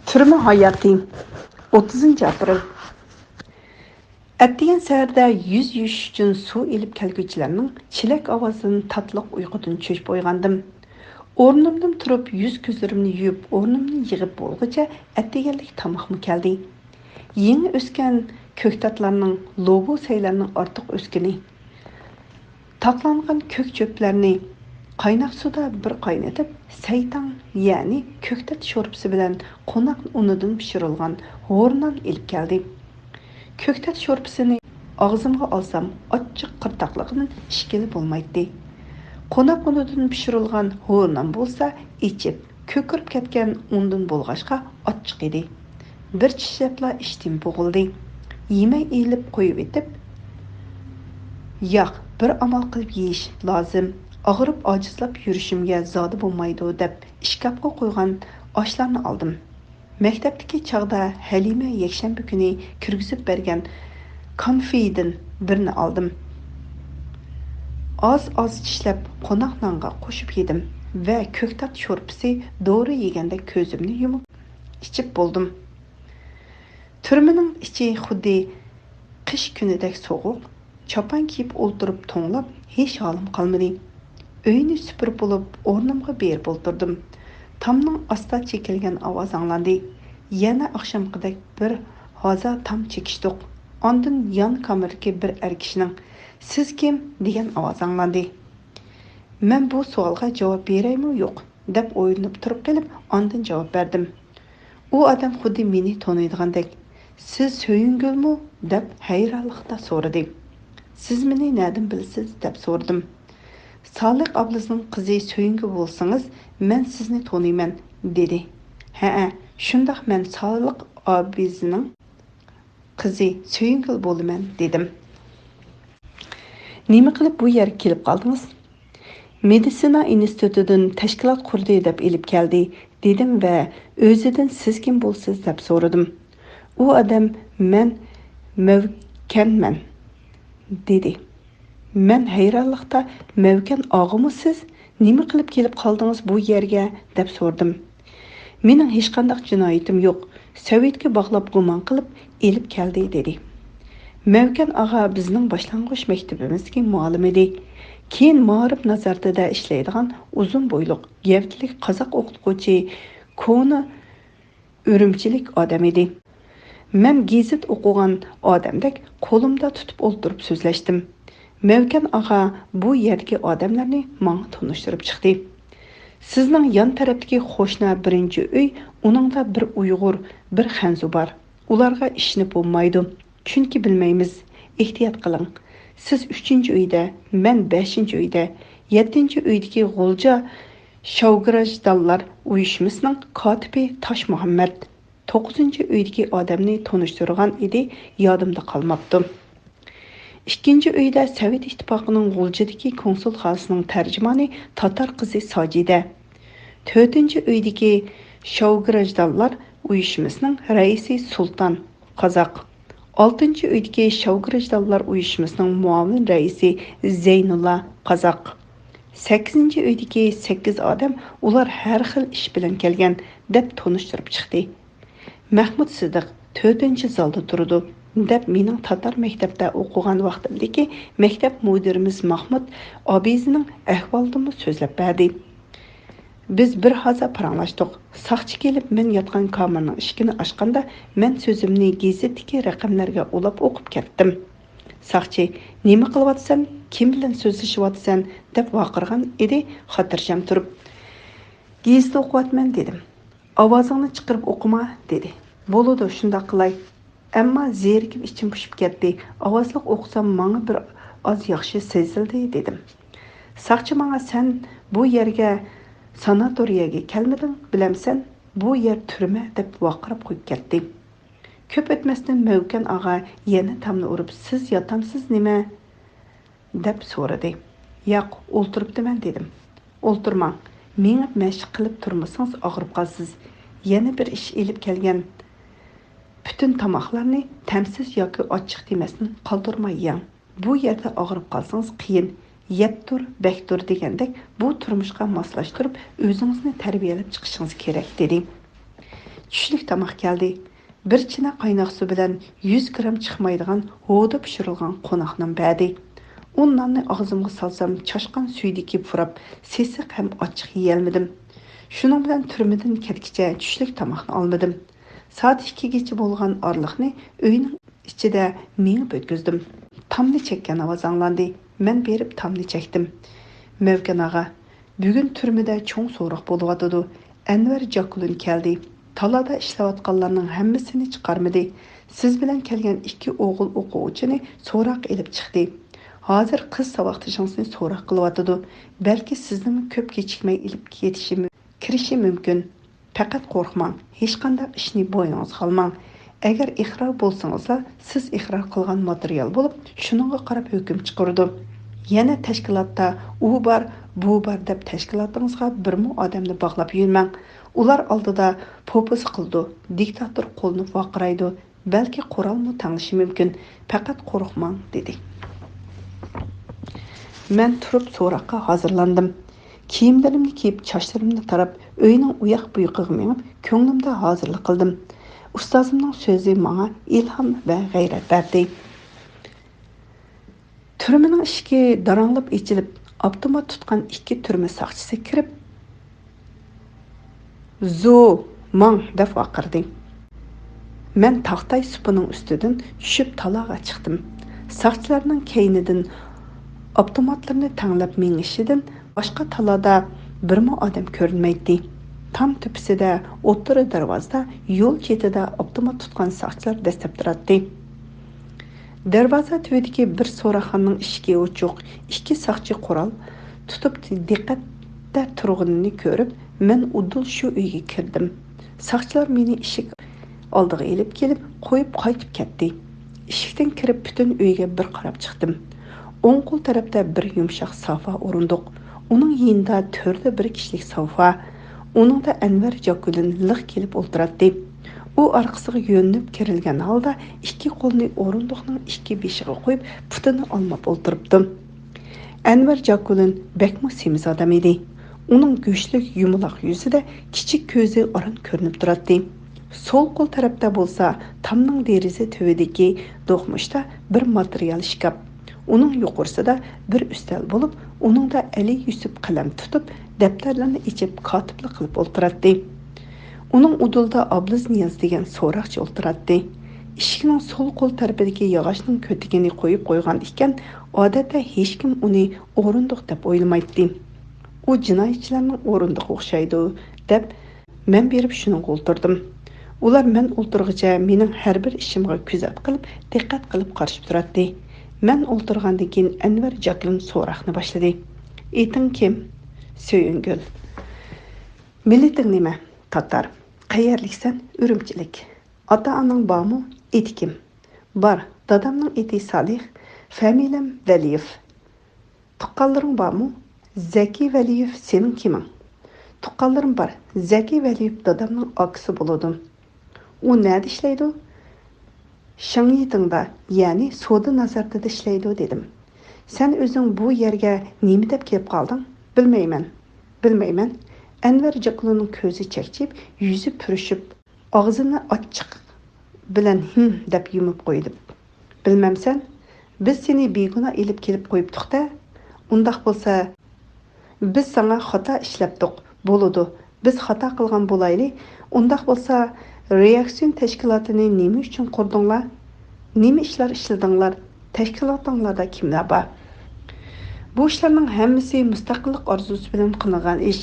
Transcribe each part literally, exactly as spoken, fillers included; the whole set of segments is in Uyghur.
تۈرمە ھاياتى، ئوتتۇزىنچى ئاپرېل. ئەتىگەن سەھەردە يۈز يۇيۇش ئۈچۈن سۇ ئېلىپ كەلگۈچىلەرنىڭ چېلەك ئاۋازىدىن تاتلىق ئۇيقۇدىن چۆچۈپ ئويغاندىم. ئورنۇمدىن تۇرۇپ، يۈز-كۆزلىرىمنى يۇيۇپ، ئورنۇمنى يىغىپ بولغۇچە ئەتىگەنلىك تاماقمۇ كەلدى. يېڭى ئۆسكەن كۆكتاتلارنىڭ لوبۇ سەيلەرنىڭ ئارتۇق ئۆسكىنى، تاقلانغان كۆك چۆپلەرنى قايناق سۇدا بىر قاينىتىپ، سەيتاڭ، يەنى كۆكتات شورپىسى بىلەن قوناق ئۇنىدىن پىشۇرۇلغان ھورنان ئېلىپ كەلدى. كۆكتات شورپىسىنى ئاغزىمغا ئالسام، ئاچچىق قىرتاقلىقىدىن ئىچكىلى بولمايتتى. قوناق ئۇنىدىن پىشۇرۇلغان ھورنان بولسا ئېچىپ، كۆكىرىپ كەتكەن ئۇندىن بولغاچقا ئاچچىق ئىدى. بىر چىشلەپلا ئىشتىن بوغۇلدى. يېمەي ئېلىپ قويۇۋېتىپ، ياق، بىر ئامال قىلىپ يېيىش لازىم. ئاغرىپ ئاجىزلاپ يۈرۈشۈمگە زادى بولمايدۇ دەپ ئىشكاپقا قويغان ئاشلارنى ئالدىم. مەكتەپتىكى چاغدا ھەلىمە يەكشەنبە كۈنى كىرگۈزۈپ بەرگەن كانفېيدىن بىرنى ئالدىم. ئاز-ئاز چىشلەپ قوناق نانغا قوشۇپ يېدىم ۋە كۆكتات شورپىسى دورا يېگەندەك كۆزۈمنى يۇمۇپ ئىچىپ بولدۇم. تۈرمىنىڭ ئىچى خۇددى قىش كۈنىدەك سوغۇق. چاپان كىيىپ ئولتۇرۇپ توڭلاپ ھېچ ھالىم قالمىدى. ئۆينى سۈپۈرۈپ بولۇپ ئورنۇمغا بېرىپ ئولتۇردۇم. تامنىڭ ئاستا چېكىلگەن ئاۋازى ئاڭلاندى. يەنە ئاخشامقىدەك بىر ھازا تام چېكىشتۇق. ئاندىن يان كامېردىكى بىر ئەر كىشىنىڭ «سىز كىم؟» دېگەن ئاۋازى ئاڭلاندى. مەن بۇ سوئالغا جاۋاب بېرەيمۇ يوق دەپ ئويلىنىپ تۇرۇپ قېلىپ ئاندىن جاۋاب بەردىم. ئۇ ئادەم خۇددى مېنى تونۇيدىغاندەك، «سىز سۆيۈنگۈلمۇ؟» دەپ ھەيرانلىقتا سورىدى. «سىز مېنى نەدىن بىلىسىز؟» دەپ سورىدىم. «سالىق ئابلىزنىڭ قىزى سۆيۈنگۈل بولسىڭىز، مەن سىزنى تونۇيمەن» دېدى. «ھەئە، شۇنداق، مەن سالىق ئابىزنىڭ قىزى سۆيۈنگۈل بولىمەن» دېدىم. «نېمە قىلىپ بۇ يەرگە كېلىپ قالدىڭىز؟» «مېدىتسىنا ئىنستىتۇتىدىن تەشكىلات قۇردى دەپ ئېلىپ كەلدى» دېدىم ۋە ئۆزىدىن «سىز كىم بولىسىز؟» دەپ سورىدىم. ئۇ ئادەم «مەن مەۋكەنمەن» دېدى. مەن ھەيرانلىقتا «مەۋكەن ئاغىمۇ سىز؟ نېمە قىلىپ كېلىپ قالدىڭىز بۇ يەرگە؟» دەپ سورىدىم. «مېنىڭ ھېچقانداق جىنايىتىم يوق، سوۋېتكە باغلاپ گۇمان قىلىپ ئېلىپ كەلدى» دېدى. «مەۋكەن ئاغا بىزنىڭ باشلانغۇچ مەكتىپىمىزدىكى مۇئەللىم ئىدى. كېيىن مائارىپ نازارىتىدە ئىشلەيدىغان ئۇزۇن بويلۇق، گەۋدىلىك قازاق ئوقۇتقۇچى، كونا ئۈرۈمچىلىك ئادەم ئىدى. مەن گېزىت ئوقۇغان ئادەمدەك قولۇمدا تۇتۇپ ئولتۇرۇپ سۆزلەشتىم. مەۋكەن ئاغا بۇ يەردىكى ئادەملەرنى ماڭا تونۇشتۇرۇپ چىقتى. سىزنىڭ يان تەرەپتىكى قوشنا بىرىنچى ئۆي، ئۇنىڭدا بىر ئۇيغۇر، بىر خەنزۇ بار. ئۇلارغا ئىشىنىپ بولمايدۇ، چۈنكى بىلمەيمىز. ئېھتىيات قىلىڭ. سىز ئۈچىنچى ئۆيدە، مەن بەشىنچى ئۆيدە. يەتتىنچى ئۆيدىكى غۇلجا شاۋگىراژدانلار ئۇيۇشمىسىنىڭ كاتىپى تاش مۇھەممەد. توققۇزىنچى ئۆيدىكى ئادەمنى تونۇشتۇرغان ئىدى، يادىمدا قالماپتۇ. ئىككىنچى ئۆيدە سوۋېت ئىتتىپاقىنىڭ غۇلجىدىكى كونسۇلخانىسىنىڭ تەرجىمانى تاتار قىزى ساجىدە. تۆتىنچى ئۆيدىكى شاۋگىراژدانلار ئۇيۇشمىسىنىڭ رەئىسى سۇلتان، قازاق. ئالتىنچى ئۆيدىكى شاۋگىراژدانلار ئۇيۇشمىسىنىڭ مۇئاۋىن رەئىسى زەينۇللا، قازاق. سەككىزىنچى ئۆيدىكى سەككىز ئادەم، ئۇلار ھەر خىل ئىش بىلەن كەلگەن، دەپ تونۇشتۇرۇپ چىقتى. مەخمۇت سىدىق تۆتىنچى زالدا تۇرىدۇ، دەپ مېنىڭ تاتار مەكتەپتە ئوقۇغان ۋاقتىمدىكى مەكتەپ مۇدىرىمىز ماخمۇت ئابىزىنىڭ ئەھۋالىدىنمۇ سۆزلەپ بەردى. بىز بىر ھازا پاراڭلاشتۇق. ساقچى كېلىپ مەن ياتقان كامېرنىڭ ئىشىكىنى ئاچقاندا، مەن سۆزۈمنى گېزىتتىكى رەقەملەرگە ئۇلاپ ئوقۇپ كەتتىم. ساقچى، «نېمە قىلىۋاتىسەن؟ كىم بىلەن سۆزلىشىۋاتىسەن؟» دەپ ۋارقىرىغان ئىدى خاتىرجەم تۇرۇپ. «گېزىت ئوقۇۋاتىمەن» دېدىم. «ئاۋازىڭنى چىقىرىپ ئوقۇما» دېدى. «بولىدۇ، شۇنداق قىلاي. ئەمما زېرىكىپ ئىچىم پۇشۇپ كەتتى. ئاۋازلىق ئوقۇسام ماڭا بىر ئاز ياخشى سېزىلدى» دېدىم. ساقچى ماڭا، «سەن بۇ يەرگە ساناتورىيەگە كەلمىدىڭ، بىلەمسەن؟ بۇ يەر تۈرمە» دەپ ۋارقىراپ قويۇپ كەتتى. كۆپ ئۆتمەستىن مەۋكەن ئاغا يەنە تامنى ئۇرۇپ، «سىز ياتامسىز نېمە؟» دەپ سورىدى. «ياق، ئولتۇرۇپتىمەن» دېدىم. «ئولتۇرماڭ، مېڭىپ مەشىق قىلىپ تۇرمىسىڭىز ئاغرىپ قالىسىز. يەنە بىر ئىش ئېلىپ كەلگەن پۈتۈن تاماقلارنى تەمسىز ياكى ئاچچىق دېمەستىن قالدۇرماي يەڭ. بۇ يەردە ئاغرىپ قالسىڭىز قىيىن، يەپ تۇر، بەك تۇر دېگەندەك بۇ تۇرمۇشقا ماسلاشتۇرۇپ ئۆزىڭىزنى تەربىيەلەپ چىقىشىڭىز كېرەك» دېدى. چۈشلۈك تاماق كەلدى. بىر چىنە قايناق سۇ بىلەن يۈز گرام چىقمايدىغان ھودا پىشۇرۇلغان قوناق نان بەردى. ئۇ ناننى ئاغزىمغا سالسام، چاشقان سۈيدىكى پۇراپ، سېسىق ھەم ئاچچىق يېيەلمىدىم. شۇنىڭ بىلەن تۈرمىدىن كەتكىچە چۈشلۈك تاماقنى ئالمىدىم. سائەت ئىككىگىچە بولغان ئارىلىقنى ئۆينىڭ ئىچىدە مېڭىپ ئۆتكۈزدۈم. تامنى چەككەن ئاۋاز ئاڭلاندى. مەن بېرىپ تامنى چەكتىم. مەۋكەن ئاغا، بۈگۈن تۈرمىدە چوڭ سوراق بولۇۋاتىدۇ. ئەنۋەر جاكۇلىن كەلدى. تالادا ئىشلەۋاتقانلارنىڭ ھەممىسىنى چىقارمىدى. سىز بىلەن كەلگەن ئىككى ئوغۇل ئوقۇغۇچىنى سوراققا ئېلىپ چىقتى. ھازىر قىز ساۋاقدىشىڭىزنى سوراق قىلىۋاتىدۇ. بەلكى سىزنىمۇ كۆپ كېچىكمەي ئېلىپ كېتىشى مۇ-، كىرىشى مۇمكىن. پەقەت قورقماڭ، ھېچقانداق ئىشنى بوينىڭىزغا ئالماڭ. ئەگەر ئىقرار بولسىڭىزلا، سىز ئىقرار قىلغان ماتېرىيال بولۇپ، شۇنىڭغا قاراپ ھۆكۈم چىقىرىدۇ. يەنە تەشكىلاتتا ئۇ بار، بۇ بار دەپ تەشكىلاتىڭىزغا بىرمۇ ئادەمنى باغلاپ يۈرمەڭ. ئۇلار ئالدىدا پوپوزا قىلىدۇ، دىكتاتور قولىنى ۋارقىرايدۇ، بەلكى قورالمۇ تەڭلىشى مۇمكىن. پەقەت قورقماڭ، دېدى. مەن تۇرۇپ سوراققا ھازىرلاندىم. كىيىملىرىمنى كىيىپ، چاچلىرىمنى تاراپ، ئۆينىڭ ئۇياق-بۇيىقىغا مېڭىپ، كۆڭلۈمدە ھازىرلىق قىلدىم. ئۇستازىمنىڭ سۆزى ماڭا ئىلھام ۋە غەيرەت بەردى. تۈرمىنىڭ ئىشىكى داراڭلاپ ئېچىلىپ، ئاپتومات تۇتقان ئىككى تۈرمە ساقچىسى كىرىپ، زو، ماڭ! دەپ ۋارقىرىدى. مەن تاختاي سۇپىنىڭ ئۈستىدىن چۈشۈپ تالاغا چىقتىم. ساقچىلارنىڭ كەينىدىن ئاپتوماتلىرىنى تەڭلەپ مېڭىشىدىن باشقا تالادا بىرمۇ ئادەم كۆرۈنمەيتتى. تام تۆپىسىدە، ئوتتۇرا دەرۋازىدا، يول چېتىدە ئاپتومات تۇتقان ساقچىلار دەسسەپ تۇراتتى. دەرۋازا تۈۋىدىكى بىر سوراقخانىنىڭ ئىشىكى ئوچۇق، ئىككى ساقچى قورال تۇتۇپ دىققەتتە تۇرغىنىنى كۆرۈپ، مەن ئۇدۇل شۇ ئۆيگە كىردىم. ساقچىلار مېنى ئىشىك ئالدىغا ئېلىپ كېلىپ، قويۇپ قايتىپ كەتتى. ئىشىكتىن كىرىپ، پۈتۈن ئۆيگە بىر قاراپ چىقتىم. ئوڭ قول تەرەپتە بىر يۇمشاق سافا ئورۇندۇق، ئۇنىڭ يېنىدا تۆردە بىر كىشىلىك سافا. ئۇنىڭدا ئەنۋەر جاكۇلىن لىق كېلىپ ئولتۇراتتى. ئۇ ئارقىسىغا يۆلىنىپ كېرىلگەن ھالدا ئىككى قولىنى ئورۇندۇقنىڭ ئىككى بېشىغا قويۇپ، پۇتىنى ئالماپ ئولتۇرۇپتۇ. ئەنۋەر جاكۇلىن بەكمۇ سېمىز ئادەم ئىدى. ئۇنىڭ گۆشلۈك يۇمىلاق يۈزىدە كىچىك كۆزى ئاران كۆرۈنۈپ تۇراتتى. سول قول تەرەپتە بولسا تامنىڭ دېرىزە تۈۋىدىكى دوقمۇشتا بىر ماتېرىيال شكاپ. ئۇنىڭ يۇقىرىسىدا بىر ئۈستەل بولۇپ، ئۇنىڭدا ئەلى يۈسۈپ قەلەم تۇتۇپ، دەپتەرلەرنى ئېچىپ، كاتىپلىق قىلىپ ئولتۇراتتى. ئۇنىڭ ئۇدۇلىدا ئابلىز نىياز دېگەن سوراقچى ئولتۇراتتى. ئىشىكنىڭ سول قول تەرىپىدىكى ياغاچنىڭ كۆتىكىنى قويۇپ قويغان ئىكەن، ئادەتتە ھېچكىم ئۇنى ئورۇندۇق دەپ ئويلىمايتتى. ئۇ جىنايەتچىلەرنىڭ ئورۇندۇقى ئوخشايدۇ، دەپ، مەن بېرىپ شۇنىڭغا ئولتۇردۇم. ئۇلار مەن ئولتۇرغىچە مېنىڭ ھەر بىر ئىشىمغا كۆزەت قىلىپ، دىققەت قىلىپ قارىشىپ تۇراتتى. مەن ئولتۇرغاندىن كېيىن ئەنۋەر جاكلىن سوراقنى باشلىدى. ئېتىڭ كىم؟ سۆيۈنگۈل. مىللىتىڭ نېمە؟ تاتار. قەيەرلىكسەن؟ ئۈرۈمچىلىك. ئاتا-ئاناڭ بارمۇ؟ ئېتى كىم؟ بار، دادامنىڭ ئېتى سالىھ، فامىلەم ۋەلىيېف. تۇغقانلىرىڭ بارمۇ؟ زەكى ۋەلىيېف سېنىڭ كىمىڭ؟ تۇغقانلىرىم بار، زەكى ۋەلىيېف دادامنىڭ ئاكىسى بولىدۇ. ئۇ نەدە ئىشلەيدۇ؟ شېڭيىتىڭدا، يەنى سودا نازارىتىدا ئىشلەيدۇ، دېدىم. سەن ئۆزۈڭ بۇ يەرگە نېمە دەپ كېلىپ قالدىڭ؟ بىلمەيمەن. بىلمەيمەن. ئەنۋەر جاكلىنىڭ كۆزى چەكچىيىپ، يۈزى پۈرۈشۈپ، ئاغزىنى ئاچچىق بىلەن ھىم دەپ يۇمۇپ قويدى. بىلمەمسەن؟ بىز سېنى بىگۇناھ ئېلىپ كېلىپ قويۇپتۇق-دە. ئۇنداق بولسا، بىز ساڭا خاتا ئىشلەپتۇق. بولىدۇ، بىز خاتا قىلغان بولايلى. ئۇنداق بولسا، رېئاكسىيون تەشكىلاتىنى نېمە ئۈچۈن قۇردۇڭلار؟ نېمە ئىشلار ئىشلىدىڭلار؟ تەشكىلاتىڭلاردا كىملەر بار؟ بۇ ئىشلارنىڭ ھەممىسى مۇستەقىللىق ئارزۇسى بىلەن قىلىنغان ئىش.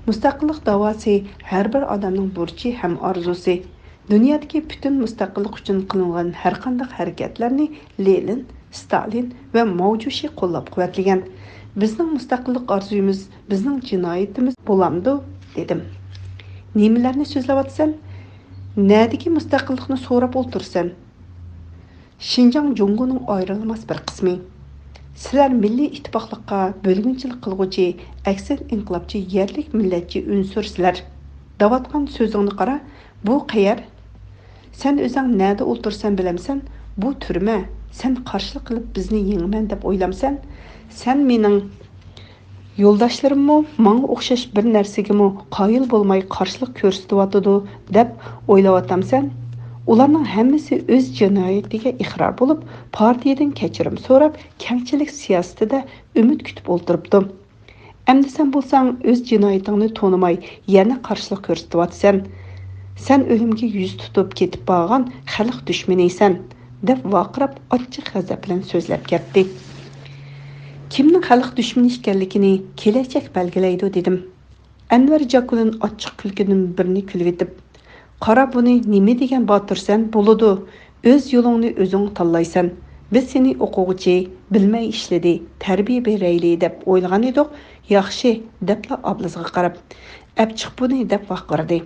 مۇستەقىللىق داۋاسى ھەر بىر ئادەمنىڭ بۇرچى ھەم ئارزۇسى. دۇنيادىكى پۈتۈن مۇستەقىللىق ئۈچۈن قىلىنغان ھەرقانداق ھەرىكەتلەرنى لېنىن، ستالىن ۋە ماۋجۇشى قوللاپ-قۇۋۋەتلىگەن. بىزنىڭ مۇستەقىللىق ئارزۇيىمىز بىزنىڭ جىنايىتىمىز بولامدۇ؟ دېدىم. نېمىلەرنى سۆزلەۋاتىسەن؟ نەدىكى مۇستەقىللىقنى سوراپ ئولتۇرىسەن؟ شىنجاڭ جۇڭگونىڭ ئايرىلماس بىر قىسمى. سىلەر مىللىي ئىتتىپاقلىققا بۆلگۈنچىلىك قىلغۇچى ئەكسىل ئىنقىلابچى يەرلىك مىللەتچى ئۇنسۇر سىلەر. دەۋاتقان سۆزۈڭنى قارا، بۇ قەيەر؟ سەن ئۆزۈڭ نەدە ئولتۇرىسەن بىلەمسەن؟ بۇ تۈرمە. سەن قارشىلىق قىلىپ بىزنى يېڭىمەن دەپ ئويلامسەن؟ سەن مېنىڭ يولداشلىرىممۇ ماڭا ئوخشاش بىر نەرسىگىمۇ قايىل بولماي قارشىلىق كۆرسىتىۋاتىدۇ دەپ ئويلاۋاتامسەن؟ ئۇلارنىڭ ھەممىسى ئۆز جىنايىتىگە ئىقرار بولۇپ، پارتىيەدىن كەچۈرۈم سوراپ، كەڭچىلىك سىياسىتىدە ئۈمىد كۈتۈپ ئولتۇرۇپتۇ. ئەمدى سەن بولساڭ ئۆز جىنايىتىڭنى تونۇماي يەنە قارشىلىق كۆرسىتىۋاتىسەن. سەن ئۆلۈمگە يۈز تۇتۇپ كېتىپ بارغان خەلق دۈشمىنىسەن، دەپ ۋارقىراپ ئاچچىق غەزەپ بىلەن سۆزلەپ كەتتى. كىمنىڭ خەلق دۈشمىنى ئىكەنلىكىنى كېلەچەك بەلگىلەيدۇ، دېدىم. ئەنۋەر جاكۇلىن ئاچچىق كۈلكىدىن بىرنى كۈلۈۋېتىپ، قارا، بۇنى نېمە دېگەن باتۇرسەن، بولىدۇ. ئۆز يولۇڭنى ئۆزۈڭ تاللايسەن. بىز سېنى ئوقۇغۇچى، بىلمەي ئىشلىدى، تەربىيە بېرەيلى دەپ ئويلىغان ئىدۇق. ياخشى، دەپلا ئابلىزىغا قاراپ، ئەپچىق بۇنى دەپ ۋارقىرىدى.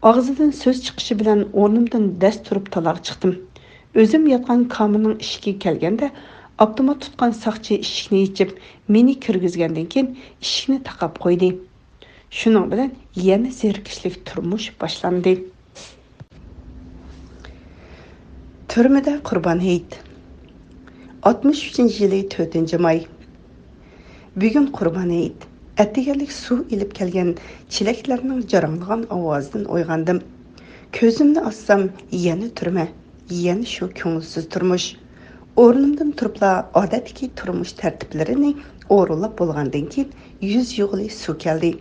ئاغزىدىن سۆز چىقىشى بىلەن ئورنۇمدىن دەس تۇرۇپ تالاغا چىقتىم. ئۆزۈم ياتقان كامېرنىڭ ئىشىكىگە كەلگەندە، ئاپتومات تۇتقان ساقچى ئىشىكنى ئېچىپ، مېنى كىرگۈزگەندىن كېيىن ئىشىكنى تاقاپ قويدى. شۇنىڭ بىلەن يەنە زېرىكىشلىك تۇرمۇش باشلاندى. تۈرمىدە قۇربان ھېيت. ئاتمىش ئۈچىنچى يىلى تۆتىنچى ماي. بۈگۈن قۇربان ھېيت. ئەتىگەنلىك سۇ ئېلىپ كەلگەن چېلەكلەرنىڭ جاراڭلىغان ئاۋازىدىن ئويغاندىم. كۆزۈمنى ئاچسام، يەنە تۈرمە، يەنە شۇ كۆڭۈلسىز تۇرمۇش. ئورنۇمدىن تۇرۇپلا ئادەتتىكى تۇرمۇش تەرتىپلىرىنى ئورۇنلاپ بولغاندىن كېيىن يۈز يۇغىلى سۇ كەلدى.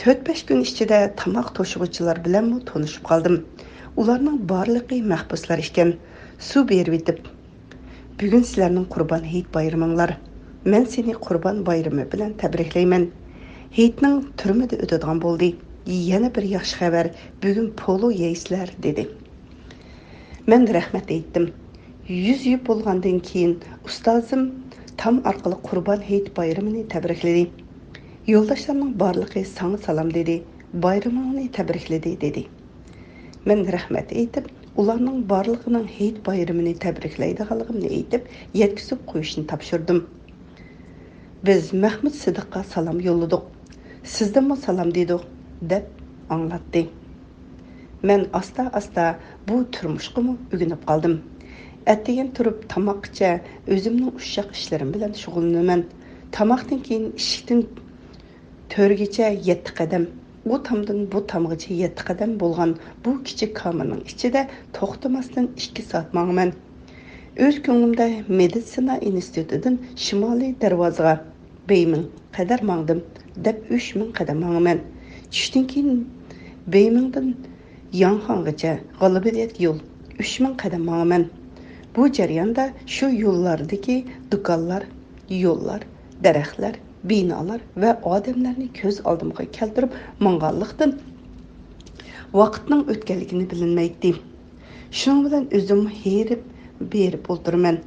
تۆت-بەش كۈن ئىچىدە تاماق توشۇغۇچىلار بىلەنمۇ تونۇشۇپ قالدىم. ئۇلارنىڭ بارلىقى مەھبۇسلار ئىكەن. سۇ بېرىۋېتىپ، بۈگۈن سىلەرنىڭ قۇربان ھېيت بايرىمىڭلار. مەن سېنى قۇربان بايرىمى بىلەن تەبرىكلەيمەن. ھېيتنىڭ تۈرمىدە ئۆتىدىغان بولدى. يەنە بىر ياخشى خەۋەر، بۈگۈن پولۇ يەيسىلەر، دېدى. مەن رەھمەت ئېيتتىم. يۈز يۇيۇپ بولغاندىن كېيىن ئۇستازىم تام ئارقىلىق قۇربان ھېيت بايرىمىنى تەبرىكلىدى. يولداشلارنىڭ بارلىقى ساڭا سالام دېدى، بايرىمىڭنى تەبرىكلىدى، دېدى. مەن رەھمەت ئېيتىپ، ئۇلارنىڭ بارلىقىنىڭ ھېيت بايرىمىنى تەبرىكلەيدىغانلىقىمنى ئېيتىپ، يەتكۈزۈپ قويۇشنى تاپشۇردۇم. بىز مەھمۇد سىدىققا سالام يوللىدۇق. سىزدىنمۇ سالام دېدۇق، دەپ ئاڭلاتتى. مەن ئاستا-ئاستا بۇ تۇرمۇشقىمۇ ئۆگىنىپ قالدىم. ئەتىگەن تۇرۇپ تاماققىچە ئۆزۈمنىڭ ئۇششاق ئىشلىرىم بىلەن شۇغۇللىنىمەن. تاماقتىن كېيىن ئىشىكتىن تۆرگىچە يەتتە قەدەم، ئۇ تامدىن بۇ تامغىچە يەتتە قەدەم بولغان بۇ كىچىك كامېرنىڭ ئىچىدە توختىماستىن ئىككى سائەت ماڭىمەن. ئۆز كۆڭلۈمدە مېدىتسىنا ئىنستىتۇتىدىن شىمالىي دەرۋازىغا، بېيمىڭ قەدەر ماڭدىم، دەپ ئۈچ مىڭ قەدەم ماڭىمەن. چۈشتىن كېيىن بېيمىڭدىن ياڭخاڭغىچە غالىبىيەت يول ئۈچ مىڭ قەدەم ماڭىمەن. بۇ جەرياندا شۇ يوللاردىكى دۇكانلار، يوللار، دەرەخلەر، بىنالار ۋە ئادەملەرنى كۆز ئالدىمغا كەلتۈرۈپ ماڭغانلىقتىن، ۋاقىتنىڭ ئۆتكەنلىكىنى بىلمەيتتى. شۇنىڭ بىلەن ئۆزۈم ھېرىپ، بېرىپ ئولتۇرىمەن.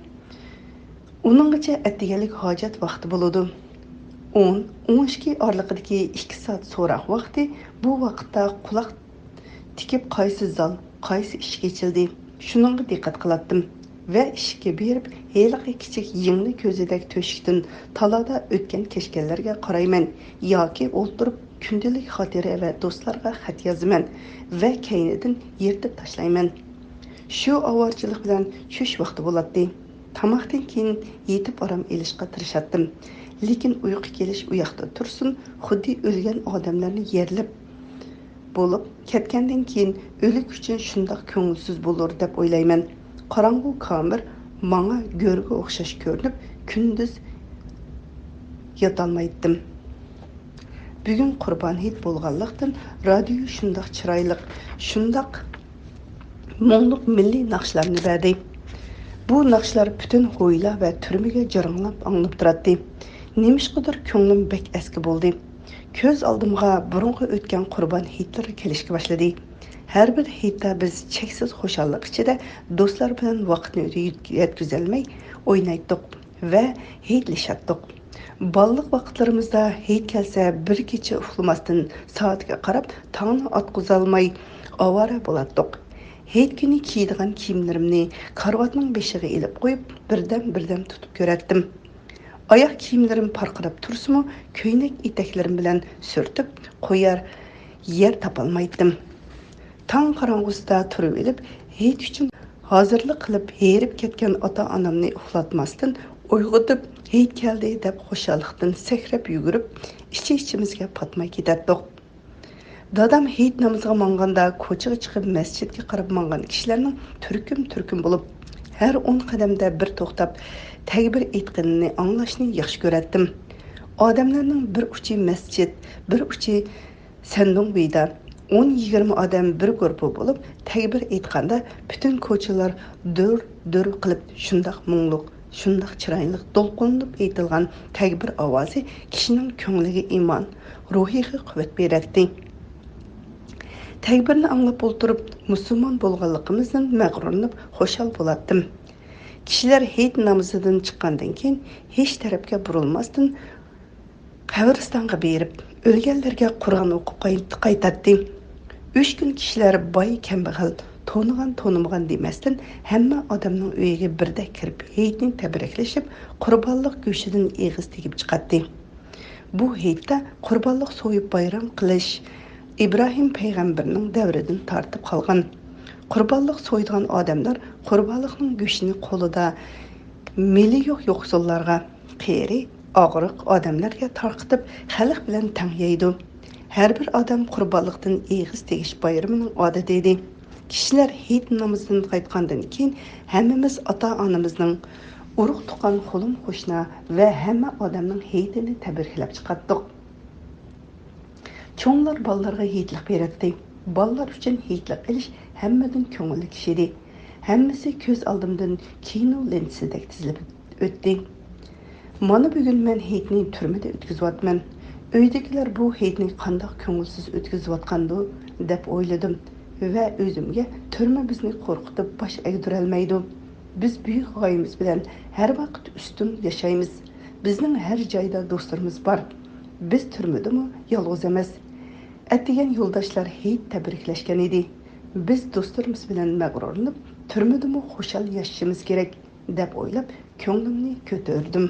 ئۇنىڭغىچە ئەتىگەنلىك ھاجەت ۋاقتى بولىدۇ. ئون، ئون ئىككى ئارىلىقىدىكى ئىككى سائەت سوراق ۋاقتى، بۇ ۋاقىتتا قۇلاق تىكىپ قايسى زال، قايسى ئىشىك ئېچىلدى، شۇنىڭغا دىققەت قىلاتتىم ۋە ئىشىككە بېرىپ، ھېلىقى كىچىك يىڭنە كۆزىدەك تۆشۈكتىن تالادا ئۆتكەن-كەچكەنلەرگە قارايمەن ياكى ئولتۇرۇپ كۈندىلىك خاتىرە ۋە دوستلارغا خەت يازىمەن ۋە كەينىدىن يىرتىپ تاشلايمەن. شۇ ئاۋارىچىلىق بىلەن چۈش ۋاقتى بولاتتى. تاماقتىن كېيىن يېتىپ ئارام ئېلىشقا تىرىشاتتىم. لېكىن ئۇيقۇ كېلىش ئۇياقتا تۇرسۇن، خۇددى ئۆلگەن ئادەملەرنى يەرلەپ بولۇپ كەتكەندىن كېيىن ئۆلۈك ئۈچۈن شۇنداق كۆڭۈلسىز بولۇر دەپ ئويلايمەن. قاراڭغۇ كامېر ماڭا گۆرگە ئوخشاش كۆرۈنۈپ، كۈندۈز ياتالمايتتىم. بۈگۈن قۇربان ھېيت بولغانلىقتىن، رادىيو شۇنداق چىرايلىق، شۇنداق مۇڭلۇق مىللىي ناخشىلارنى بەردى. بۇ ناخشىلار پۈتۈن ھويلا ۋە تۈرمىگە جاراڭلاپ ئاڭلىنىپ تۇراتتى. نېمىشقىدۇر كۆڭلۈم بەك ئەسكى بولدى. كۆز ئالدىمغا بۇرۇنقى ئۆتكەن قۇربان ھېيتلىرى كېلىشكە باشلىدى. ھەر بىر ھېيتتا بىز چەكسىز خۇشاللىق ئىچىدە دوستلار بىلەن ۋاقىتنى يەتكۈزەلمەي ئوينايتتۇق ۋە ھېيتلىشاتتۇق. بالىلىق ۋاقىتلىرىمىزدا ھېيت كەلسە بىر كېچە ئۇخلىماستىن سائەتكە قاراپ تاڭنى ئاتقۇزالماي ئاۋارە بولاتتۇق. ھېيت كۈنى كىيىدىغان كىيىملىرىمنى كارىۋاتنىڭ بېشىغا ئېلىپ قويۇپ بىردەم-بىردەم تۇتۇپ كۆرەتتىم. ئاياغ كىيىملىرىم پارقىراپ تۇرسىمۇ، كۆينەك ئېتەكلىرىم بىلەن سۈرتۈپ قويار يەر تاپالمايتتىم. تاڭ قاراڭغۇسىدا تۇرۇۋېلىپ، ھېيت ئۈچۈن ھازىرلىق قىلىپ ھېرىپ كەتكەن ئاتا-ئانامنى ئۇخلاتماستىن، ئويغىتىپ، «ھېيت كەلدى» دەپ خۇشاللىقتىن سەكرەپ يۈگۈرۈپ، ئىچ-ئىچىمىزگە پاتماي كېتەتتۇق. دادام ھېيت نامىزىغا ماڭغاندا كوچىغا چىقىپ مەسچىتكە قاراپ ماڭغان كىشىلەرنىڭ تۈركۈم-تۈركۈم بولۇپ، ھەر ئون قەدەمدە بىر توختاپ تەكبىر ئېيتقىنىنى ئاڭلاشنى ياخشى كۆرەتتىم. ئادەملەرنىڭ بىر ئۇچى مەسچىت، بىر ئۇچى سەندۇڭ بېيىدا ئون يىگىرمە ئادەم بىر گۇرۇپپا بولۇپ تەكبىر ئېيتقاندا، پۈتۈن كوچىلار دۈر-دۈر قىلىپ شۇنداق مۇڭلۇق، شۇنداق چىرايلىق دولقۇنلىنىپ ئېيتىلغان تەكبىر ئاۋازى كىشىنىڭ كۆڭلىگە ئىمان، روھىغا قۇۋۋەت بېرەتتى. تەكبىرنى ئاڭلاپ ئولتۇرۇپ، مۇسۇلمان بولغانلىقىمىزدىن مەغرۇرلىنىپ خۇشال بولاتتىم. كىشىلەر ھېيت نامىزىدىن چىققاندىن كېيىن، ھېچ تەرەپكە بۇرۇلماستىن، قەبرىستانغا بېرىپ، ئۆلگەنلەرگە قۇرئان ئوقۇپ قايت-، قايتاتتى. ئۈچ كۈن كىشىلەر باي-كەمبەغەل، تونۇغان-تونۇمىغان دېمەستىن، ھەممە ئادەمنىڭ ئۆيىگە بىردەك كىرىپ، ھېيتنى تەبرىكلىشىپ، قۇربانلىق گۆشىدىن ئېغىز تېگىپ چىقاتتى. بۇ ھېيتتا قۇربانلىق سويۇپ بايرام قىلىش ئىبراھىم پەيغەمبەرنىڭ دەۋرىدىن تارتىپ قالغان. قۇربانلىق سويىدىغان ئادەملەر قۇربانلىقنىڭ گۆشىنى قولىدا مېلى يوق يوقسۇللارغا، قېرى، ئاغرىق ئادەملەرگە تارقىتىپ، خەلق بىلەن تەڭ يەيدۇ. ھەر بىر ئادەم قۇربانلىقتىن ئېغىز تېگىش بايرىمىنىڭ ئادىتى ئىدى. كىشىلەر ھېيت نامىزىدىن قايتقاندىن كېيىن، ھەممىمىز ئاتا-ئانىمىزنىڭ، ئۇرۇق-تۇغقان، قولۇم-قوشنا ۋە ھەممە ئادەمنىڭ ھېيتىنى تەبرىكلەپ چىقاتتۇق. چوڭلار بالىلارغا ھېيتلىق بېرەتتى. بالىلار ئۈچۈن ھېيتلىق ئېلىش ھەممىدىن كۆڭۈللۈك ئىش ئىدى. ھەممىسى كۆز ئالدىمدىن كىنو لېنتىسىدەك تىزىلىپ ئۆتتى. مانا بۈگۈن مەن ھېيتنى تۈرمىدە ئۆتكۈزۈۋاتىمەن. ئۆيدىكىلەر بۇ ھېيتنى قانداق كۆڭۈلسىز ئۆتكۈزۈۋاتقاندۇ دەپ ئويلىدىم ۋە ئۆزۈمگە، تۈرمە بىزنى قورقۇتۇپ باش ئەگدۈرەلمەيدۇ. بىز بۈيۈك غايىمىز بىلەن ھەر ۋاقىت ئۈستۈن ياشايمىز. بىزنىڭ ھەر جايدا دوستلىرىمىز بار. بىز تۈرمىدىمۇ يالغۇز ئەمەس. ئەتىگەن يولداشلار ھېيت تەبرىكلەشكەن ئىدى. بىز دوستلىرىمىز بىلەن مەغرۇرلىنىپ، تۈرمىدىمۇ خۇشال ياشىشىمىز كېرەك، دەپ ئويلاپ، كۆڭلۈمنى كۆتۈردۈم.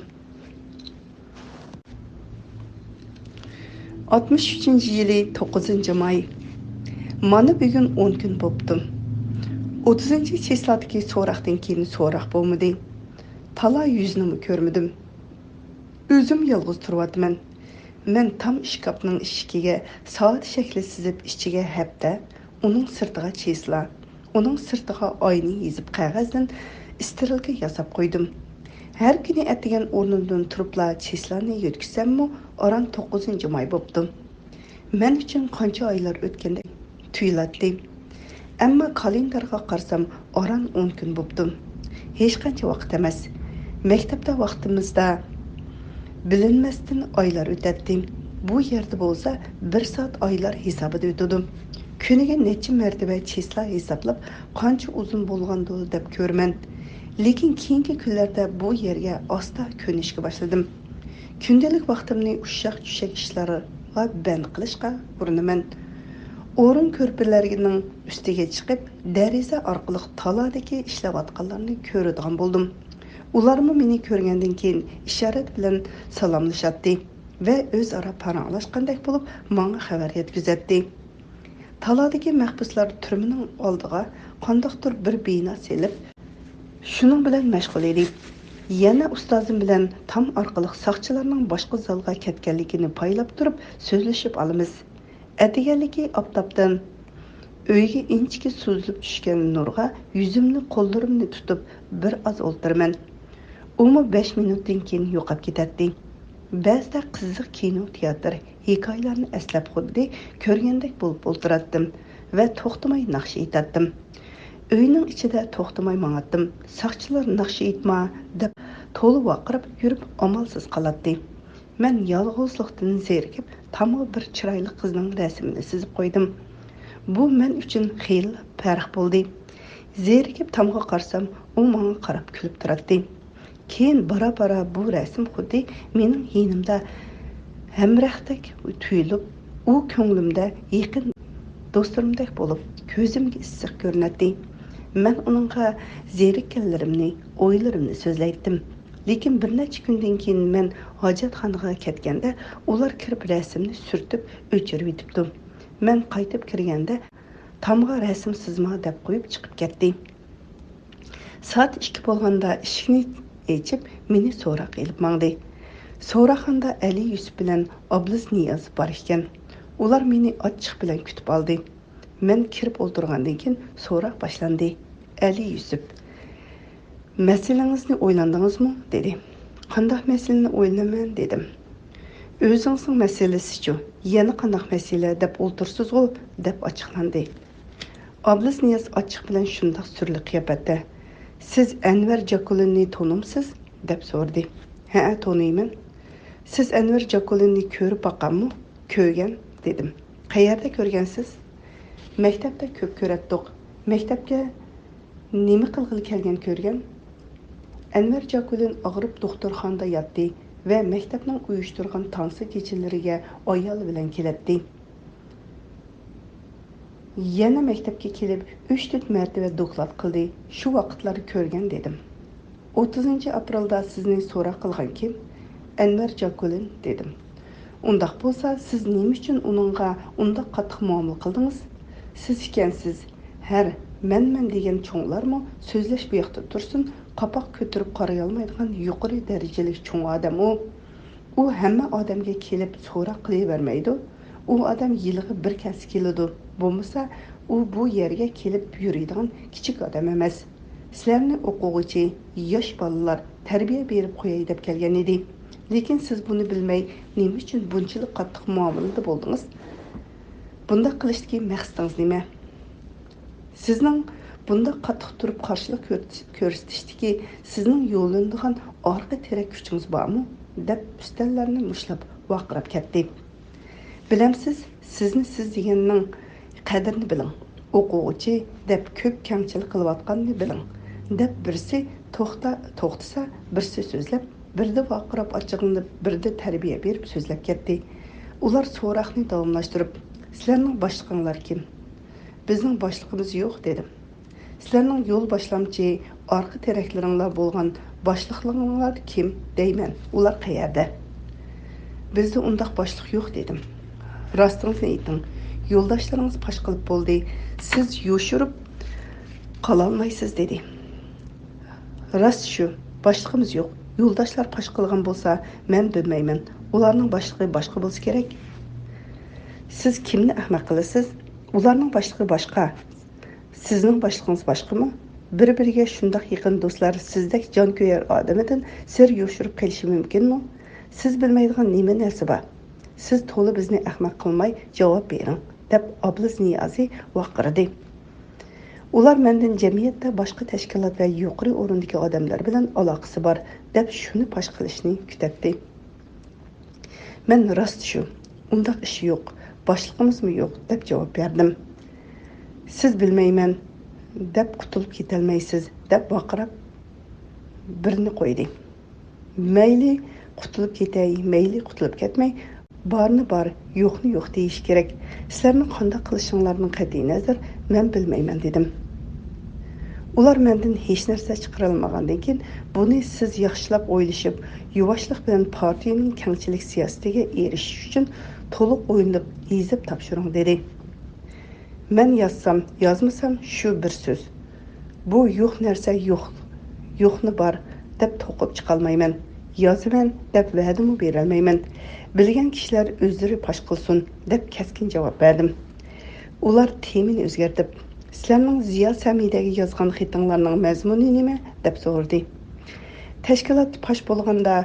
ئاتمىش ئۈچىنچى يىلى توققۇزىنچى ماي. مانا بۈگۈن ئون كۈن بوپتۇ. ئوتتۇزىنچى چىسلادىكى سوراقتىن كېيىن سوراق بولمىدى. تالا يۈزىنىمۇ كۆرمىدىم. ئۆزۈم يالغۇز تۇرۇۋاتىمەن. مەن تام ئىشكاپنىڭ ئىشىكىگە سائەت شەكلى سىزىپ، ئىچىگە ھەپتە، ئۇنىڭ سىرتىغا چىسلا، ئۇنىڭ سىرتىغا ئاينى يېزىپ قەغەزدىن ئىسترېلكا ياساپ قويدۇم. ھەر كۈنى ئەتىگەن ئورنۇمدىن تۇرۇپلا چىسلانى يۆتكىسەممۇ، ئاران توققۇزىنچى ماي بوپتۇ. مەن ئۈچۈن قانچە ئايلار ئۆتكەندەك تۇيۇلاتتى. ئەمما كالېندارغا قارىسام، ئاران ئون كۈن بوپتۇ. ھېچقانچە ۋاقىت ئەمەس. مەكتەپتە ۋاقتىمىزدا بىلىنمەستىن ئايلار ئۆتەتتى. بۇ يەردە بولسا بىر سائەت ئايلار ھېسابىدا ئۆتىدۇ. كۈنىگە نەچچە مەرتىۋە چىسلا ھېسابلاپ، قانچە ئۇزۇن بولغاندۇ دەپ كۆرىمەن. لېكىن كېيىنكى كۈنلەردە بۇ يەرگە ئاستا كۆنۈشكە باشلىدىم. كۈندىلىك ۋاقتىمنى ئۇششاق-چۈششەك ئىشلارغا بەند قىلىشقا ئۇرۇنىمەن. ئورۇن كۆرپىلەرنىڭ ئۈستىگە چىقىپ، دېرىزە ئارقىلىق تالادىكى ئىشلەۋاتقانلارنى كۆرىدىغان بولدۇم. ئۇلارمۇ مېنى كۆرگەندىن كېيىن ئىشارەت بىلەن سالاملىشاتتى ۋە ئۆزئارا پاراڭلاشقاندەك بولۇپ، ماڭا خەۋەر يەتكۈزەتتى. تالادىكى مەھبۇسلار تۈرمىنىڭ ئالدىغا قانداقتۇر بىر بىنا سېلىپ، شۇنىڭ بىلەن مەشغۇل ئىدى. يەنە ئۇستازىم بىلەن تام ئارقىلىق ساقچىلارنىڭ باشقا زالغا كەتكەنلىكىنى پايلاپ تۇرۇپ سۆزلىشىپ ئالىمىز. ئەتىگەنلىكى ئاپتاپتىن ئۆيگە ئىنچىكە سوزۇلۇپ چۈشكەن نۇرغا يۈزۈمنى، قوللىرىمنى تۇتۇپ بىر ئاز ئولتۇرىمەن. ئۇمۇ بەش مىنۇتتىن كېيىن يوقاپ كېتەتتى. بەزىدە قىزىق كىنو، تىياتىر، ھېكايىلەرنى ئەسلەپ خۇددى كۆرگەندەك بولۇپ ئولتۇراتتىم ۋە توختىماي ناخشا ئېيتاتتىم. ئۆينىڭ ئىچىدە توختىماي ماڭاتتىم. ساقچىلار «ناخشا ئېيتما» دەپ تولا ۋارقىراپ يۈرۈپ ئامالسىز قالاتتى. مەن يالغۇزلۇقتىن زېرىكىپ، تامغا بىر چىرايلىق قىزنىڭ رەسىمىنى سىزىپ قويدۇم. بۇ مەن ئۈچۈن خېلى پەرق بولدى. زېرىكىپ تامغا قارىسام، ئۇ ماڭا قاراپ كۈلۈپ تۇراتتى. كېيىن بارا-بارا بۇ رەسىم خۇددى مېنىڭ يېنىمدا ھەمراھتەك تۇيۇلۇپ، ئۇ كۆڭلۈمدە يېقىن دوستلىرىمدەك بولۇپ، كۆزۈمگە ئىسسىق كۆرۈنەتتى. مەن ئۇنىڭغا زېرىككەنلىرىمنى، ئويلىرىمنى سۆزلەيتتىم. لېكىن بىر نەچچە كۈندىن كېيىن مەن ھاجەتخانىغا كەتكەندە، ئۇلار كىرىپ رەسىمنى سۈرتۈپ ئۆچۈرۈۋېتىپتۇ. مەن قايتىپ كىرگەندە، تامغا «رەسىم سىزما» دەپ قويۇپ چىقىپ كەتتى. سائەت ئىككى بولغاندا ئىشىكنى ئېچىپ، مېنى سوراققا ئېلىپ ماڭدى. سوراقخانىدا ئەلى يۈسۈپ بىلەن ئابلىز نىياز بار ئىكەن. ئۇلار مېنى ئاچچىق بىلەن كۈتۈپ ئالدى. مەن كىرىپ ئولتۇرغاندىن كېيىن سوراق باشلاندى. ئەلى يۈسۈپ، «مەسىلىڭىزنى ئويلاندىڭىزمۇ؟» دېدى. «قانداق مەسىلىنى ئويلىنىمەن؟» دېدىم. «ئۆزىڭىزنىڭ مەسىلىسىچۇ؟ يەنە قانداق مەسىلە دەپ ئولتۇرىسىزغۇ؟» دەپ ئاچچىقلاندى. ئابلىز نىياز ئاچچىق بىلەن شۇنداق سۈرلۈك قىياپەتتە، «سىز ئەنۋەر جاكۇلىننى تونۇمسىز؟» دەپ سورىدى. «ھەئە، تونۇيمەن.» «سىز ئەنۋەر جاكۇلىننى كۆرۈپ باققانمۇ؟» «كۆرگەن.» دېدىم. «قەيەردە كۆرگەنسىز؟» «مەكتەپتە كۆپ كۆرەتتۇق.» «مەكتەپكە نېمە قىلغىلى كەلگەن كۆرگەن؟» «ئەنۋەر جاكۇلىن ئاغرىپ دوختۇرخانىدا ياتتى ۋە مەكتەپنىڭ ئۇيۇشتۇرغان تانسا كېچىلىرىگە ئايالى بىلەن كېلەتتى. يەنە مەكتەپكە كېلىپ ئۈچ-تۆت مەرتىۋە دوكلات قىلدى. شۇ ۋاقىتلاردا كۆرگەن» دېدىم. «ئوتتۇزىنچى ئاپرېلدا سىزنى سوراق قىلغان كىم؟» «ئەنۋەر جاكۇلىن» دېدىم. «ئۇنداق بولسا، سىز نېمە ئۈچۈن ئۇنىڭغا ئۇنداق قاتتىق مۇئامىلە قىلدىڭىز؟ سىز ئىكەنسىز، ھەر مەن-مەن دېگەن چوڭلارمۇ سۆزلەش بۇ ياقتا تۇرسۇن، قاپاق كۆتۈرۈپ قارايالمايدىغان يۇقىرى دەرىجىلىك چوڭ ئادەم ئۇ. ئۇ ھەممە ئادەمگە كېلىپ سوراق قىلىۋەرمەيدۇ. ئۇ ئادەم يىلىغا بىر كەلسە كېلىدۇ. بولمىسا، ئۇ بۇ يەرگە كېلىپ يۈرىدىغان كىچىك ئادەم ئەمەس. سىلەرنى ئوقۇغۇچى، ياش بالىلار، تەربىيە بېرىپ قوياي دەپ كەلگەن ئىدى. لېكىن سىز بۇنى بىلمەي، نېمە ئۈچۈن بۇنچىلىك قاتتىق مۇئامىلىدە بولدىڭىز؟ بۇنداق قىلىشتىكى مەقسىتىڭىز نېمە؟ سىزنىڭ بۇنداق قاتتىق تۇرۇپ قارشىلىق كۆرسىتىشتىكى سىزنىڭ يوللىنىدىغان ئارقا تىرەك كۈچىڭىز بارمۇ؟» دەپ ئۈستەللەرنى مۇشتلاپ ۋارقىراپ كەتتى. «بىلەمسىز، سىزنى سىز دېگەننىڭ قەدرىنى بىلىڭ. ئوقۇغۇچى دەپ كۆپ كەڭچىلىك قىلىۋاتقاننى بىلىڭ» دەپ بىرسى توختا-، توختىسا، بىرسى سۆزلەپ، بىردە ۋارقىراپ ئاچچىقلىنىپ، بىردە تەربىيە بېرىپ سۆزلەپ كەتتى. ئۇلار سوراقنى داۋاملاشتۇرۇپ، «سىلەرنىڭ باشلىقىڭلار كىم؟» «بىزنىڭ باشلىقىمىز يوق» دېدىم. «سىلەرنىڭ يول باشلامچى، ئارقا تىرەكلىرىڭلار بولغان باشلىقلىرىڭلار كىم دەيمەن، ئۇلار قەيەردە؟» «بىزدە ئۇنداق باشلىق يوق» دېدىم. «راستىڭىزنى ئېيتىڭ، يولداشلىرىڭىز پاش قىلىپ بولدى، سىز يوشۇرۇپ قالالمايسىز» دېدى. «راست شۇ، باشلىقىمىز يوق. يولداشلار پاش قىلغان بولسا، مەن بىلمەيمەن. ئۇلارنىڭ باشلىقى باشقا بولسا كېرەك.» «سىز كىمنى ئەخمەق قىلىسىز؟ ئۇلارنىڭ باشلىقى باشقا. سىزنىڭ باشلىقىڭىز باشقىمۇ؟ بىر-بىرىگە شۇنداق يېقىن دوستلار سىزدەك جانكۆيەر ئادىمىدىن سىر يوشۇرۇپ قېلىشى مۇمكىنمۇ؟ سىز بىلمەيدىغان نېمە نەرسە بار؟ سىز تولا بىزنى ئەخمەق قىلماي جاۋاب بېرىڭ» دەپ ئابلىز نىيازى ۋارقىرىدى. «ئۇلار مەندىن جەمئىيەتتە باشقا تەشكىلات ۋە يۇقىرى ئورۇندىكى ئادەملەر بىلەن ئالاقىسى بار» دەپ شۇنى پاش قىلىشنى كۈتەتتى. مەن «راست شۇ، ئۇنداق ئىش يوق، باشلىقىمىزمۇ يوق» دەپ جاۋاب بەردىم. «سىز بىلمەيمەن دەپ قۇتۇلۇپ كېتەلمەيسىز» دەپ ۋارقىراپ بىرنى قويدى. مەيلى قۇتۇلۇپ كېتەي، مەيلى قۇتۇلۇپ كەتمەي، بارنى بار، يوقنى يوق دېيىش كېرەك. سىلەرنىڭ قانداق قىلىشىڭلاردىن قەتئىينەزەر، مەن بىلمەيمەن دېدىم. ئۇلار مەندىن ھېچ نەرسە چىقىرالمىغاندىن كېيىن، بۇنى سىز ياخشىلاپ ئويلىشىپ، يۇۋاشلىق بىلەن پارتىيىنىڭ كەڭچىلىك سىياسىتىگە ئېرىشىش ئۈچۈن تولۇق ئويلىنىپ، يېزىپ تاپشۇرۇڭ دېدى. مەن يازسام، يازمىسام شۇ بىر سۆز. بۇ يوق نەرسە يوق، يوقنى بار دەپ توقۇپ چىقالمايمەن. يازىمەن دەپ ۋەدىمۇ بېرەلمەيمەن. بىلگەن كىشىلەر ئۆزلىرى پاش قىلسۇن دەپ كەسكىن جاۋاب بەردىم. ئۇلار تېمىنى ئۆزگەرتىپ، سىلەرنىڭ زىيا سەمىدەگە يازغان خېتىڭلارنىڭ مەزمۇنى نېمە؟ دەپ سورىدى. تەشكىلات پاش بولغاندا،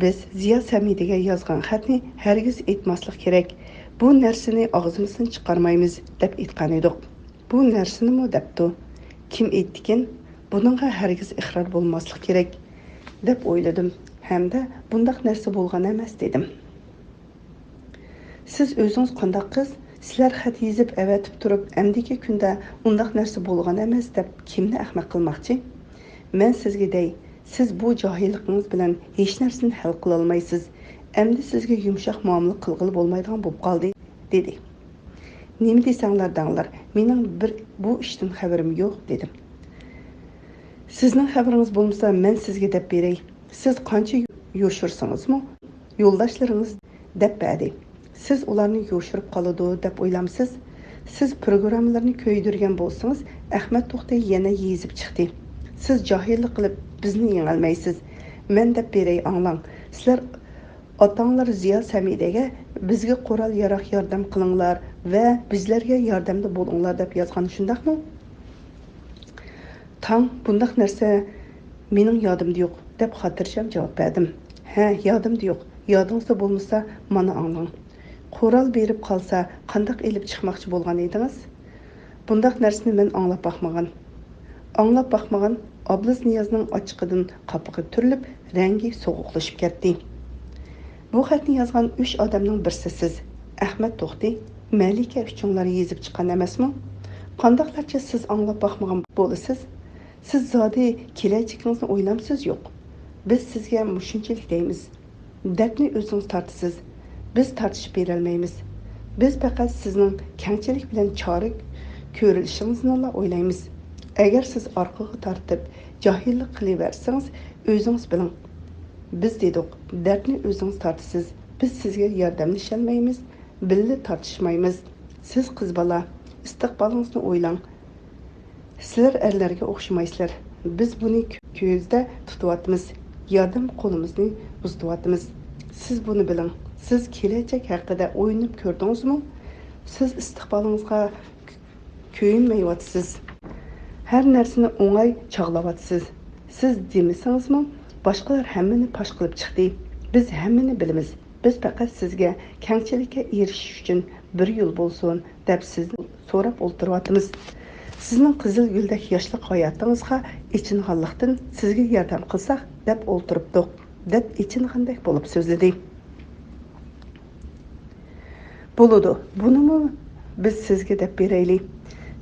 بىز زىيا سەمىدىگە يازغان خەتنى ھەرگىز ئېيتماسلىق كېرەك. بۇ نەرسىنى ئاغزىمىزدىن چىقارمايمىز، دەپ ئېيتقان ئىدۇق. بۇ نەرسىنىمۇ دەپتۇ. كىم ئېيتتىكىن؟ بۇنىڭغا ھەرگىز ئىقرار بولماسلىق كېرەك، دەپ ئويلىدىم ھەمدە بۇنداق نەرسە بولغان ئەمەس، دېدىم. سىز ئۆزىڭىز قانداق قىز؟ سىلەر خەت يېزىپ ئەۋەتىپ تۇرۇپ، ئەمدىكى كۈندە ئۇنداق نەرسە بولغان ئەمەس دەپ كىمنى ئەخمەق قىلماقچى؟ مەن سىزگە دەي، سىز بۇ جاھىللىقىڭىز بىلەن ھېچ نەرسىنى ھەل قىلالمايسىز. ئەمدى سىزگە يۇمشاق مۇئامىلە قىلغىلى بولمايدىغان بولۇپ قالدى، دېدى. نېمە دېسەڭلار دەڭلار، مېنىڭ بىر بۇ ئىشتىن خەۋىرىم يوق، دېدىم. سىزنىڭ خەۋىرىڭىز بولمىسا، مەن سىزگە دەپ بېرەي. سىز قانچە يوشۇرسىڭىزمۇ، يولداشلىرىڭىز دەپ بەردى. سىز ئۇلارنى يوشۇرۇپ قالىدۇ دەپ ئويلامسىز؟ سىز پروگراممىلىرىنى كۆيدۈرگەن بولسىڭىز، ئەخمەت توختى يەنە يېزىپ چىقتى. سىز جاھىللىق قىلىپ، بىزنى يېڭەلمەيسىز. مەن دەپ بېرەي، ئاڭلاڭ. سىلەر ئاتاڭلار زىيا سەمىدەگە، بىزگە قورال-ياراغ ياردەم قىلىڭلار ۋە بىزلەرگە ياردەمدە بولۇڭلار دەپ يازغان، شۇنداقمۇ؟ تاڭ، بۇنداق نەرسە مېنىڭ يادىمدا يوق، دەپ خاتىرجەم جاۋاب بەردىم. ھە، يادىمدا يوق. يادىڭىزدا بولمىسا، مانا ئاڭلاڭ. قورال بېرىپ قالسا، قانداق ئېلىپ چىقماقچى بولغان ئىدىڭىز؟ بۇنداق نەرسىنى مەن ئاڭلاپ باقمىغان. ئاڭلاپ باقمىغان ئابلىز نىيازنىڭ ئاچچىقىدىن قاپىقى تۈرۈلۈپ، رەڭگى سوغۇقلىشىپ كەتتى. بۇ خەتنى يازغان ئۈچ ئادەمنىڭ بىرسى سىز، ئەخمەت توختى، مەلىكە ئۈچۈڭلار يېزىپ چىققان ئەمەسمۇ؟ قانداقلارچە سىز ئاڭلاپ باقمىغان بولىسىز؟ سىز زادى كېلەچىكىڭىزنى ئويلامسىز؟ يوق. بىز سىزگە مۇشۇنچىلىك دەيمىز. دەردنى ئۆزىڭىز تارتىسىز. بىز تارتىشىپ بېرەلمەيمىز. بىز پەقەت سىزنىڭ كەڭچىلىك بىلەن چارە كۆرۈلۈشىڭىزنىلا ئويلايمىز. ئەگەر سىز ئارقىغا تارتىپ، جاھىللىق قىلىۋەرسىڭىز، ئۆزىڭىز بىلىڭ. بىز دېدۇق، دەردنى ئۆزىڭىز تارتىسىز. بىز سىزگە ياردەملىشەلمەيمىز، بىللە تارتىشمايمىز. سىز قىز بالا، ئىستىقبالىڭىزنى ئويلاڭ. سىلەر ئەرلەرگە ئوخشىمايسىلەر. بىز بۇنى كۆزدە تۇتۇۋاتىمىز. ياردەم قولىمىزنى ئۇزىتىۋاتىمىز. سىز بۇنى بىلىڭ. سىز كېلەچەك ھەققىدە ئويلىنىپ كۆردىڭىزمۇ؟ سىز ئىستىقبالىڭىزغا كۆيۈنمەيۋاتىسىز. ھەر نەرسىنى ئوڭاي چاغلاۋاتىسىز. سىز دېمىسىڭىزمۇ، باشقىلار ھەممىنى پاش قىلىپ چىقتى. بىز ھەممىنى بىلىمىز. بىز پەقەت سىزگە كەڭچىلىككە ئېرىشىش ئۈچۈن بىر يول بولسۇن دەپ سىزدىن سوراپ ئولتۇرۇۋاتىمىز. سىزنىڭ قىزىل گۈلدەك ياشلىق ھاياتىڭىزغا ئېچىنغانلىقتىن سىزگە ياردەم قىلساق دەپ ئولتۇرۇپتۇق، دەپ ئېچىنغاندەك بولۇپ سۆزلىدى. بولىدۇ، بۇنىمۇ بىز سىزگە دەپ بېرەيلى.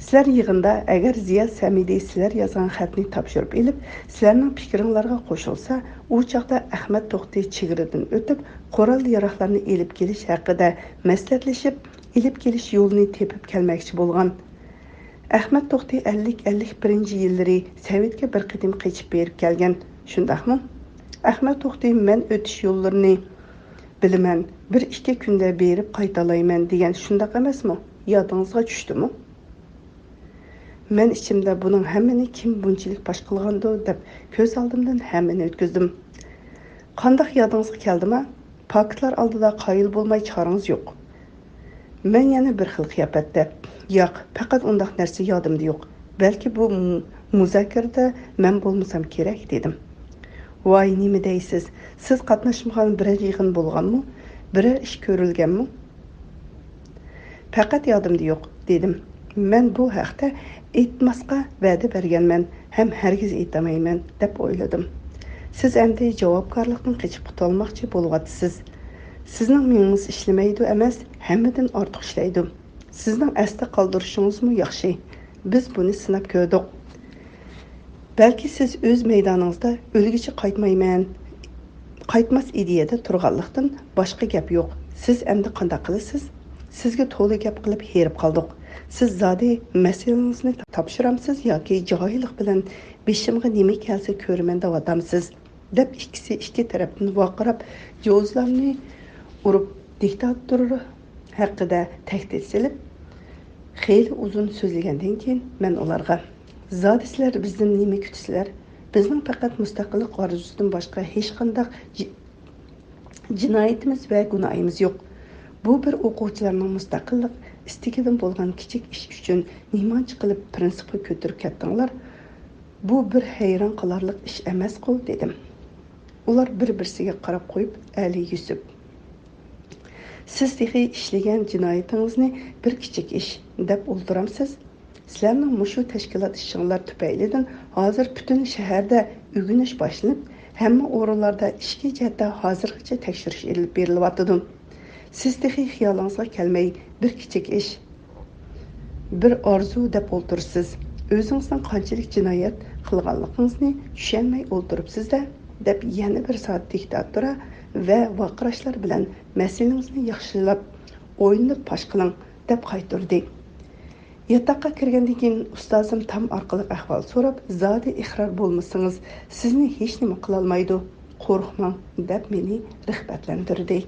سىلەر يىغىندا، ئەگەر زىيا سەمىدى سىلەر يازغان خەتنى تاپشۇرۇپ ئېلىپ، سىلەرنىڭ پىكرىڭلارغا قوشۇلسا، ئۇ چاغدا ئەخمەت توختى چېگرىدىن ئۆتۈپ، قورال-ياراغلارنى ئېلىپ كېلىش ھەققىدە مەسلىھەتلىشىپ، ئېلىپ كېلىش يولىنى تېپىپ كەلمەكچى بولغان. ئەخمەت توختى ئەللىك، ئەللىك بىرىنچى يىللىرى سوۋېتكە بىر قېتىم قېچىپ بېرىپ كەلگەن، شۇنداقمۇ؟ ئەخمەت توختى، مەن ئۆتۈش يوللىرىنى بىلىمەن، بىر ئىككى كۈندە بېرىپ قايتالايمەن دېگەن، شۇنداق ئەمەسمۇ؟ يادىڭىزغا چۈشتىمۇ؟ مەن ئىچىمدە بۇنىڭ ھەممىنى كىم بۇنچىلىك پاش قىلغاندۇ دەپ كۆز ئالدىمدىن ھەممىنى ئۆتكۈزدۈم. قانداق يادىڭىزغا كەلدىما؟ پاكىتلار ئالدىدا قايىل بولماي چارىڭىز يوق. مەن يەنە بىر خىل قىياپەتتە. ياق، پەقەت ئۇنداق نەرسە يادىمدا يوق. بەلكى بۇ مۇ-، مۇزاكىرىدە مەن بولمىسام كېرەك، دېدىم. ۋاي، نېمە دەيسىز؟ سىز قاتناشمىغان بىرەر يىغىن بولغانمۇ؟ بىرەر ئىش كۆرۈلگەنمۇ؟ پەقەت يادىمدا يوق، دېدىم. مەن بۇ ھەقتە ئېيتماسقا ۋەدە بەرگەنمەن ھەم ھەرگىز ئېيتالمايمەن دەپ ئويلىدىم. سىز ئەمدى جاۋابكارلىقتىن قېچىپ قۇتۇلماقچى بولۇۋاتىسىز. سىزنىڭ مېڭىڭىز ئىشلىمەيدۇ ئەمەس، ھەممىدىن ئارتۇق ئىشلەيدۇ. سىزنىڭ ئەستە قالدۇرۇشىڭىزمۇ ياخشى. بىز بۇنى سىناپ كۆردۇق. بەلكى سىز ئۆز مەيدانىڭىزدا ئۆلگۈچە قايتمايمەن، قايتماس ئىدىيەدە تۇرغانلىقتىن باشقا گەپ يوق. سىز ئەمدى قانداق قىلىسىز؟ سىزگە تولا گەپ قىلىپ ھېرىپ قالدۇق. سىز زادى مەسىلىڭىزنى تاپشۇرامسىز ياكى جاھىللىق بىلەن بېشىمغا نېمە كەلسە كۆرىمەن دەۋاتامسىز؟ دەپ ئىككىسى ئىككى تەرەپتىن ۋارقىراپ، جوزلارنى ئۇرۇپ، دىكتاتور ھەققىدە تەھدىت سېلىپ، خېلى ئۇزۇن سۆزلىگەندىن كېيىن، مەن ئۇلارغا، زادى سىلەر بىزدىن نېمە كۈتىسىلەر؟ بىزنىڭ پەقەت مۇستەقىللىق ئارزۇسىدىن باشقا ھېچقانداق جى-، جىنايىتىمىز ۋە گۇناھىمىز يوق. بۇ بىر ئوقۇغۇچىلارنىڭ مۇستەقىللىق ئىستىكىدىن بولغان كىچىك ئىش ئۈچۈن نېمانچە قىلىپ پىرىنسىپقا كۆتۈرۈپ كەتتىڭلار؟ بۇ بىر ھەيران قالارلىق ئىش ئەمەسقۇ، دېدىم. ئۇلار بىر-بىرسىگە قاراپ قويۇپ، ئەلى يۈسۈپ، سىز تېخى ئىشلىگەن جىنايىتىڭىزنى بىر كىچىك ئىش دەپ ئولتۇرامسىز؟ سىلەرنىڭ مۇشۇ تەشكىلات ئىشىڭلار تۈپەيلىدىن ھازىر پۈتۈن شەھەردە ئۆگىنىش باشلىنىپ، ھەممە ئورۇنلاردا ئىچكى جەھەتتە ھازىرغىچە تەكشۈرۈش ئېلىپ بېرىلىۋاتىدۇ. سىز تېخى خىيالىڭىزغا كەلمەي بىر كىچىك ئىش، بىر ئارزۇ دەپ ئولتۇرىسىز. ئۆزىڭىزنىڭ قانچىلىك جىنايەت قىلغانلىقىڭىزنى چۈشەنمەي ئولتۇرۇپسىز-دە، دەپ يەنە بىر سائەت دىكتاتورا ۋە ۋارقىراشلار بىلەن مەسىلىڭىزنى ياخشىلاپ ئويلىنىپ پاش قىلىڭ، دەپ قايتۇردى. ياتاققا كىرگەندىن كېيىن ئۇستازىم تام ئارقىلىق ئەھۋال سوراپ، زادى ئىقرار بولمىسىڭىز، سىزنى ھېچنېمە قىلالمايدۇ، قورقماڭ، دەپ مېنى رىغبەتلەندۈردى.